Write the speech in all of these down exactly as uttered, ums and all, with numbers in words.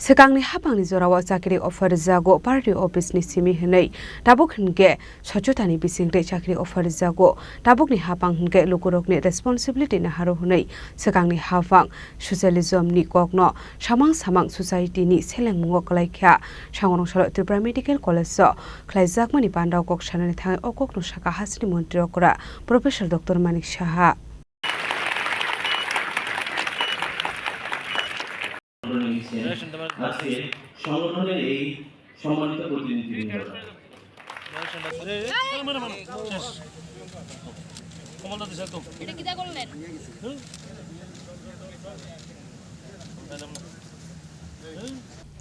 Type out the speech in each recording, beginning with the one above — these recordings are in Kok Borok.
Swkangni hapangni jorao chakri offer rwjago party office ni simi hwnwi, tabuk hwnkhe sochotani bisingtwi chakri offer rwjago. Tabukni hapang hwnkhe lukurokni responsibility naharu hwnwi swkangni hapang socialism ni kokno samang samang society ni selengmungo kwlaikha. Sangorong salo Tripura Medical College o khlaijakmani pandao kok sanani thangwi o kokno sakha hasteni montri okra Professor Doctor Manik Saha. আজকে সংগঠনের এই সম্মানিত প্রতিনিধিবৃন্দ।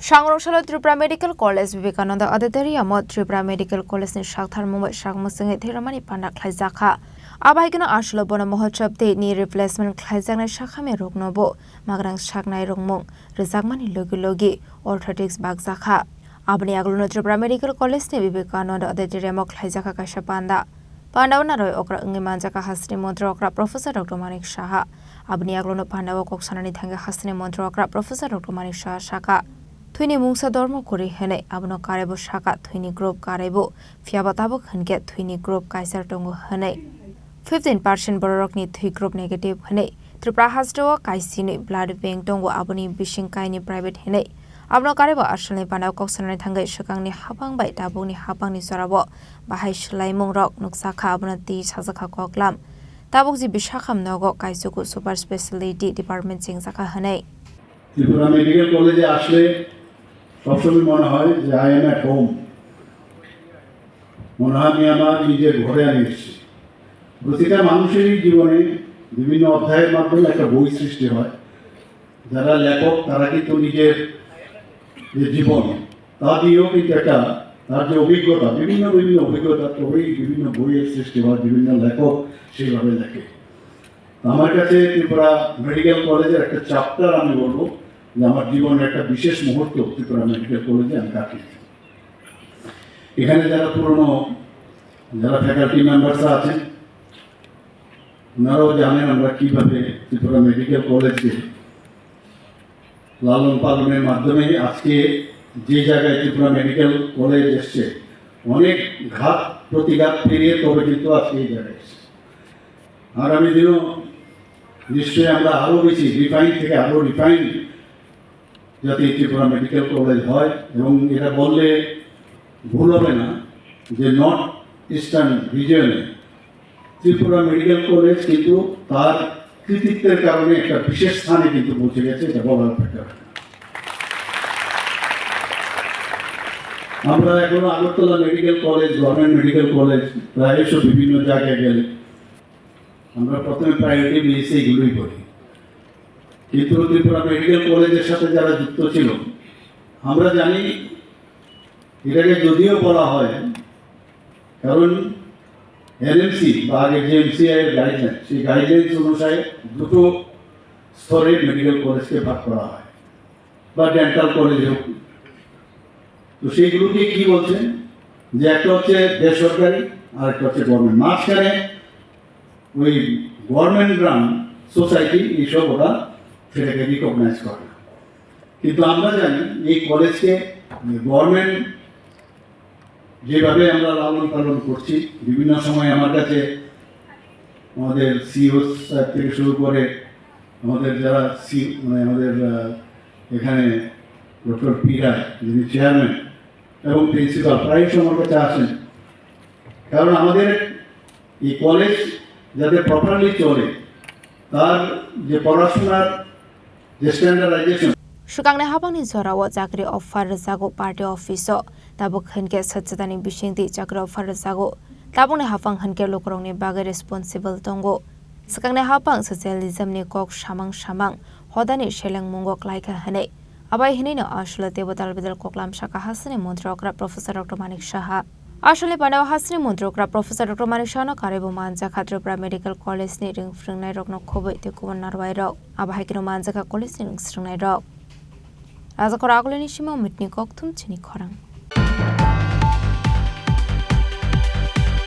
Sangorong salo Tripura Medical College Vivekananda Auditorium o Tripura Medical College ni saktharmung bai sakmung sengwi thwiramani panda khlaijakha. Abo hai kheno aswlo bono Mahotsav Day ni replacement khlaijaknai sakhamya rokno bo magrang saknai rwngmung rwjakmani logi logi orthotics bakjakha. Aboni agulno Tripura Medical College ni Vivekananda Auditorium o khlaijakha kaisa panda. Panda o narwai okra wngwi manjakha hasteni montri okra Professor Doctor Manik Saha. Aboni agulno panda o kok sanani thangwi hasteni montri okra Professor Doctor Manik Saha sakha, thwini mungsa dormo kwrwi hwnwi, abono karaibo sakha, thwini group karaibo, phiyaba tabuk hwnkhe thwini group kaisar tongo hwnwi. Fifteen percent bororokni thwi group negative hwnwi. Tripura hasteo kaisini blood bank tongo, aboni bising kaini private hwnwi. Abono karaibo asalni panao kok sanani thangwi swkangni hapang bai tabukni hapangni jorao bahai swlaimungrok nukjakha, abono twi sajakha koklam. Tabuk je Bisakham nogo kaisuku super speciality department chengjakha hwnwi. Tripura medical কলেজে আসলে সবসময় মনে হয় যে I am at home, মনে হয় আমি আমার নিজের ঘরে আমি এসেছি। প্রতিটা মানুষেরই জীবনে বিভিন্ন অধ্যায়ের মাধ্যমে একটা বই সৃষ্টি হয়। যারা লেখক তারা কিন্তু নিজের যে জীবন, তা দিয়েও কিন্তু একটা, তার যে অভিজ্ঞতা, বিভিন্ন বিভিন্ন অভিজ্ঞতা, তবেই বিভিন্ন বইয়ের সৃষ্টি হয়, বিভিন্ন লেখক সেইভাবে লেখে। আমার কাছে ত্রিপুরা মেডিকেল কলেজের একটা চ্যাপ্টার আমি বলবো যে আমার জীবনের একটা বিশেষ মুহূর্ত ত্রিপুরা মেডিকেল কলেজে আমি কাটিয়েছি। এখানে যারা পুরনো, যারা ফ্যাকাল্টি মেম্বার্সরা আছেন, ওনারাও জানেন আমরা কিভাবে ত্রিপুরা মেডিকেল কলেজকে লালন পালনের মাধ্যমে আজকে যে জায়গায় ত্রিপুরা মেডিকেল কলেজ এসছে, অনেক ঘাত প্রতিঘাত পেরিয়ে তবে কিন্তু আজকে এই জায়গায় এসছে। আগামী দিনও নিশ্চয়ই আমরা আরও বেশি রিফাইন থেকে আরও রিফাইন যাতে ত্রিপুরা মেডিকেল কলেজ হয়, এবং এটা বললে ভুল হবে না যে নর্থ ইস্টার্ন রিজিয়নে ত্রিপুরা মেডিকেল কলেজ কিন্তু তার কৃতিত্বের কারণে একটা বিশেষ স্থানে কিন্তু পৌঁছে গেছে, এটা বলার অপেক্ষা রাখে না। আমরা এখনো Agartala medical college, government medical college, প্রায়শ বিভিন্ন জায়গায় গেলে আমরা প্রথমে প্রায়োরিটি বেসিস এগুলোই বলি, কিন্তু ত্রিপুরা মেডিকেল কলেজের সাথে যারা যুক্ত ছিল, আমরা জানি এটাকে যদিও বলা হয়, কারণ এনএমসি বা আগে যে এমসিআই এর গাইডলাইন, সেই গাইডলাইন্স অনুসারে দুটো স্তরে মেডিকেল কলেজকে ভাগ করা হয় বা ডেন্টাল কলেজ হোক। তো সেইগুলোকে কি বলছেন যে একটা হচ্ছে বেসরকারি আর একটা হচ্ছে গভর্নমেন্ট, মাঝখানে ওই গভর্নমেন্ট রান সোসাইটি এইসব ওরা সেটাকে রিকগনাইজ করে না। কিন্তু আমরা জানি এই কলেজকে গভর্নমেন্ট যেভাবে আমরা লালন পালন করছি, বিভিন্ন সময় আমার কাছে আমাদের সিইও স্যার থেকে শুরু করে আমাদের যারা সি মানে আমাদের আহ, এখানে ডক্টর পি রায় যিনি চেয়ারম্যান এবং প্রিন্সিপাল প্রায়শ আমার কাছে আসেন, কারণ আমাদের এই কলেজ যাতে প্রপারলি চলে তার যে পড়াশোনার যে standardisation Swkangni hapangni jorao chakri offer rwjago party office o. Tabuk hwnkhe swchadani bisingtwi chakri offer rwjago. Tabukni hapang hwnkhe lukurokni bagwi responsible tongo. Swkangni hapang socialism ni kok samang samang hodani selengmungo klaikha hwnwi. Abai hwnwino aswlo teibo dalbidal koklam sakha hasteni montri okra Professor Doctor Manik Saha. Aswlni panao hasteni montri okra Professor Doctor Manik Sahano karwibo manjakha Tripura Medical College ni ring phwrwngnairokno khobwi tei kubun narwuairok. Abo hai kheno manjakha college ni ring phwrwngnairok. Rajakor Agulini simi Omitni kokthum chini khorang.